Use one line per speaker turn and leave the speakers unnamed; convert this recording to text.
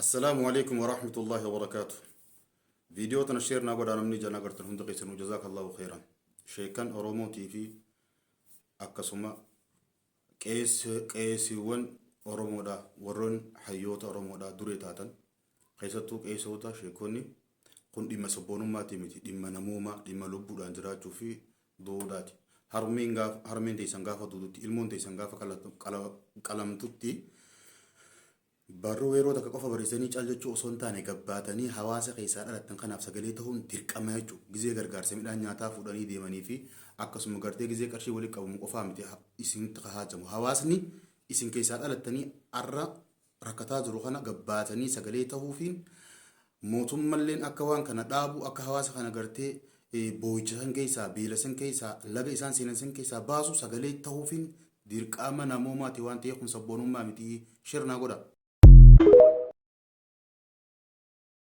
Assalaamu alaikum warahmatullahi wabarakaatu. Viidiyoo tana sheer naa godhaa namni ijaan agartan hunda keessanuu jazaakallahu khairan. Sheekan Oromootii fi akkasuma qeesiiwwan Oromoodha warroon hayyoota Oromoodha duree taatan keessattuu qeesota sheekonni kun dhimma sabboonummaatii miti dhimma namoomaa dhimma lubbuudhaan jiraachuu fi du'uudhaati. Harmeen gaafa harmeen teessan gaafa duututti ilmoon teessan gaafa qalamtutti Barruu yeroo takka qofa barreessanii cal jechuu osoo hin taane gabbaatanii hawaasa keessaa dhalattan kanaaf sagalee tahuun dirqama jechuudha. Gizee gargaarsa midhaan nyaataa fuudhanii deemanii fi akkasuma gartee gizee qarshii walitti qabamu qofaa miti isinitti ka haajamu. Hawaasni isin keessaa dhalattanii arra rakkataa jiru kana gabbaatanii sagalee tahuufiin mootummalleen akka waan kana dhaabu akka hawaasa kana gartee boo'icha san keessaa beela san keessaa laga isaan seenan san keessaa baasu sagalee tahuufiin dirqama namoomaati waan ta'eef kun sabboonummaa miti share naa godha.